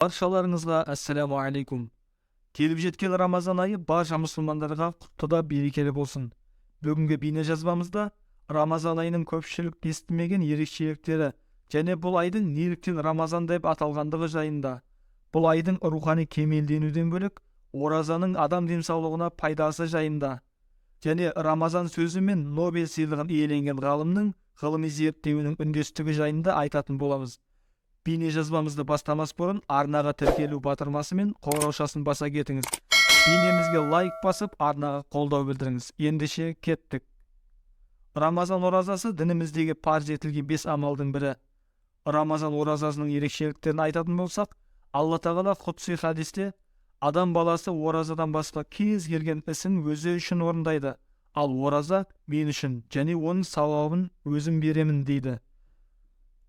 Баршаларыңызға ассаламу алейкум. Келіп жеткен Рамазан айы барша мұсылмандарға құтты да берекелі болсын. Бүгінгі бейне жазбамызда Рамазан айының көпшілік естімеген ерекшеліктері және бұл айдың неліктен Рамазан деп аталғандығы жайында, бұл айдың рухани кемелденуден бөлек оразаның адам денсаулығына пайдасы жайында және Рамазан сөзі мен Нобель сыйлығын иеленген ғалымның ғылыми зерттеуінің үндестігі жайында айтатын боламыз. Бейне жазбамызды бастамас бұрын арнаға тіркелу батырмасы мен қоңыраушасын баса кетіңіз. Бейнемізге лайк басып, арнаға қолдау білдіріңіз. Ендеше кеттік. Рамазан оразасы дініміздегі парыз етілген 5 амалдың бірі. Рамазан оразасының ерекшеліктерін айтатын болсақ, Алла Тағала құдси хадисте адам баласы оразадан басқа кез келген ісін өзі үшін орындайды, ал ораза мен үшін және оның сауабын өзім беремін дейді.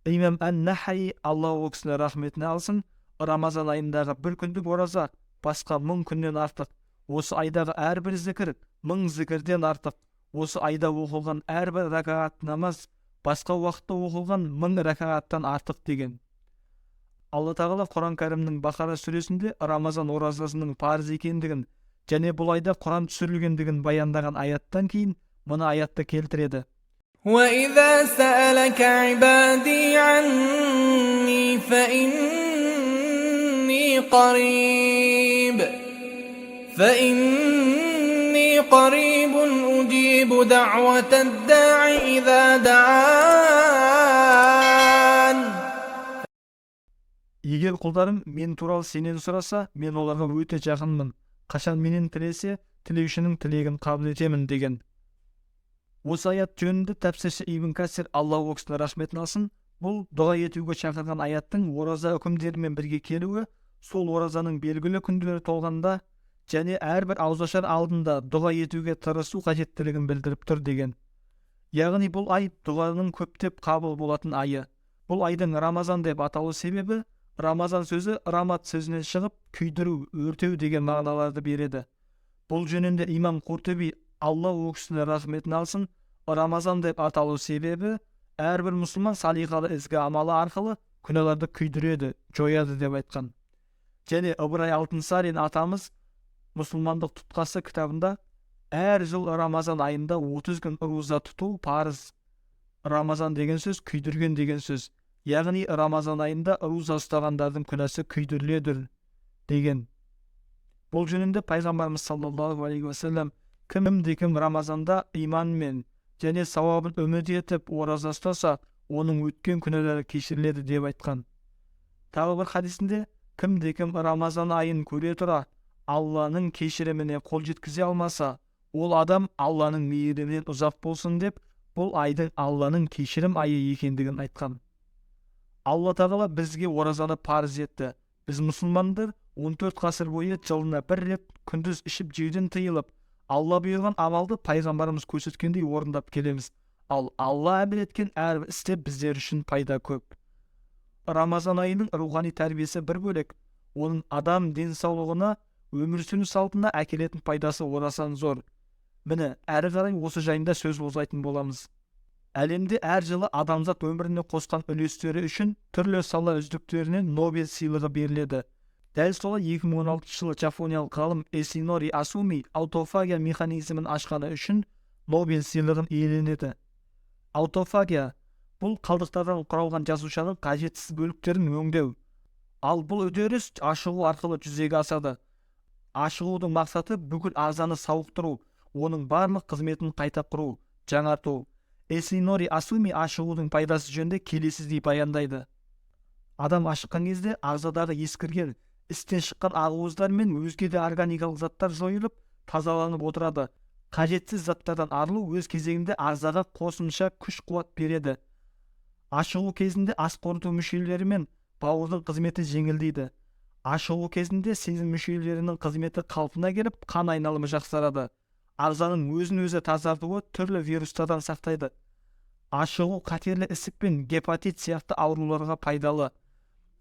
Имам ән-Нахаи, Алла ол кісінің рахметіне алсын, Рамазан айындағы бір күндік ораза басқа 1000 күннен артық. Осы айдағы әрбір зікір 1000 зікірден артық. Осы айда оқылған әрбір ракағат намаз басқа уақытта оқылған 1000 ракағаттан артық деген. Алла Тағала Құран Кәрімнің Бақара сүресінде Рамазан оразасының парыз екендігін және бұл айда Құран түсірілгендігін баяндаған аяттан кейін мына аятты келтіреді. وَإِذَا سَأَلَكَ عِبَادِي عَنِّي فَإِنِّي قَرِيبٌ أُجِيبُ دَعْوَةَ الدَّاعِ إِذَا دَعَانِ. Егер құлдарым мен туралы сенен сұраса, мен оларға өте жақынмын. Қашан менен тілесе, тілеушінің тілегін қабыл етемін деген. Осы аят жөнінде тәпсірші Ибн Касир, Алла ол кісінің рахметін алсын, бұл дұға етуге шақырған аяттың ораза үкімдерімен бірге келуі, сол оразаның белгілі күндері толғанда және әрбір ауызашар алдында дұға етуге тырысу қажеттілігін білдіріп тұр деген. Яғни бұл ай дұғаның көптеп қабыл болатын айы. Бұл айдың Рамазан деп аталу себебі Рамазан сөзі рамат сөзінен шығып, күйдіру, өртеу деген мағыналарды береді. Бұл жөнінде имам Құртуби, Алла ол кісінің рахметін алсын, Рамазан деп аталу себебі әрбір мұсылман салиқалы ізгі амалы арқылы күнәларды күйдіреді, жояды деп айтқан. Және Ыбырай Алтынсарин атамыз мұсылмандық тұтқасы кітабында әр жыл Рамазан айында 30 күн руза тұту парыз. Рамазан деген сөз күйдірген деген сөз. Яғни Рамазан айында руза ұстағандардың күнәсі күйдіріледі деген. Бұл жөнінде пайғамбарымыз саллаллаху алейхи уассалам кімде кім Рамазанда иманмен және сауабын үміт етіп ораза ұстаса, оның өткен күнәлері кешіріледі деп айтқан. Тағы бір хадисінде кімде кім Рамазан айын көре тұра Алланың кешіріміне қол жеткізе алмаса, ол адам Алланың мейірімінен ұзақ болсын деп, бұл айдың Алланың кешірім айы екендігін айтқан. Алла Тағала бізге оразаны парыз етті. Біз мұсылмандар 14 ғасыр бойы жылына бір рет күндіз ішіп жеуден тыйылып, Алла бұйырған амалды пайғамбарымыз көрсеткендей орындап келеміз. Ал Алла әмір еткен әрбір істе біздер үшін пайда көп. Рамазан айының рухани тәрбиесі бір бөлек, оның адам денсаулығына, өмір сүру салтына әкелетін пайдасы орасан зор. Міне, әрі қарай осы жайында сөз қозғайтын боламыз. Әлемде әр жылы адамзат өміріне қосқан үлестері үшін түрлі сала үздіктеріне Нобель сыйлығы беріледі. Дәл солай 2016 жылы жапониялық ғалым Эсинори Асуми аутофагия механизмін ашқаны үшін Нобель сыйлығын иеленеді. Аутофагия бұл қалдықтардан құралған жасушаның қажетсіз бөліктерін өңдеу. Ал бұл үдеріс ашығу арқылы жүзеге асады. Ашығудың мақсаты бүкіл ағзаны сауықтыру, оның барлық қызметін қайта құру, жаңарту. Эсинори Асуми ашығудың пайдасы жөнінде келесідей баяндайды. Адам ашыққан кезде ағзадағы ескірген, істен шыққан ақуыздар мен өзге де органикалық заттар жойылып, тазаланып отырады. Қажетсіз заттардан арылу өз кезегінде ағзаға қосымша күш-қуат береді. Ашығу кезінде ас қорыту мүшелері мен бауырдың қызметі жеңілдейді. Ашығу кезінде сезім мүшелерінің қызметі қалпына келіп, қан айналымы жақсарады. Ағзаның өзін-өзі тазартуы түрлі вирустардан сақтайды. Ашығу қатерлі ісік пен гепатит сияқты ауруларға пайдалы.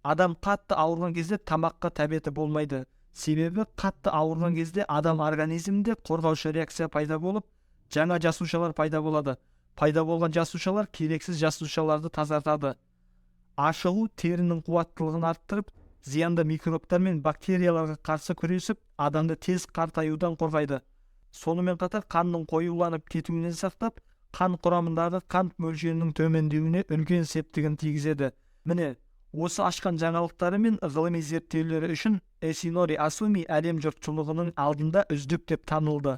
Адам қатты ауырған кезде тамаққа тәбеті болмайды. Себебі қатты ауырған кезде адам организмінде қорғаушы реакция пайда болып, жаңа жасушалар пайда болады. Пайда болған жасушалар керексіз жасушаларды тазартады. Ашығу терінің қуаттылығын арттырып, Зиянды микробтар мен бактерияларға қарсы күресіп, адамды тез қартаюдан қорғайды. Сонымен қатар қанның қоюланып кетуінен сақтап, қан құрамындағы қант мөлшерінің төмендеуіне үлкен септігін тигізеді. Міне, осы ашқан жаңалықтары мен ғылыми зерттеулері үшін Эсинори Асуми әлем жұртшылығының алдында үздік деп танылды.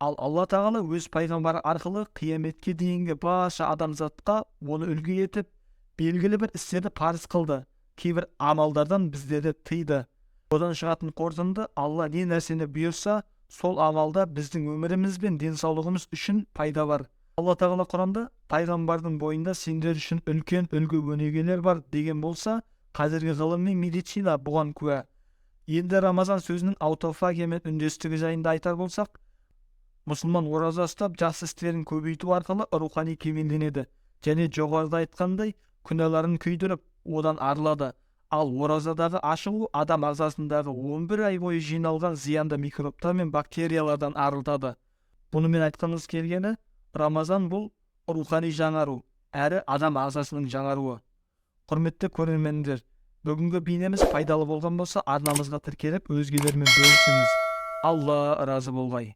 Ал Алла Тағала өз пайғамбары арқылы қияметке дейінгі барша адамзатқа оны үлгі етіп, белгілі бір істерді парыз қылды, кейбір амалдардан біздерді тыйды. Одан шығатын қорытынды: Алла не нәрсені бұйырса, сол амалда біздің өміріміз бен денсаулығымыз үшін пайда бар. Алла Тағала Құранда пайғамбардың бойында сендер үшін үлкен үлгі өнегелер бар деген болса, қазіргі ғылым мен медицина бұған куә. Енді Рамазан сөзінің аутофагиямен үндестігі жайында айтар болсақ, мұсылман ораза ұстап, жақсы істерін көбейту арқылы рухани кемелденеді және жоғарыда айтқандай күнәларын күйдіріп, одан арылады. Ал оразадағы ашығу адам ағзасындағы 11 ай бойы жиналған зиянды микробтар мен бактериялардан арылтады. Бұнымен айтқымыз келгені, Рамазан бұл рухани жаңару, әрі адам ағзасының жаңаруы. Құрметті көрермендер, бүгінгі бейнеміз пайдалы болған болса, арнамызға тіркеліп, өзгелермен бөлісіңіз. Алла разы болғай.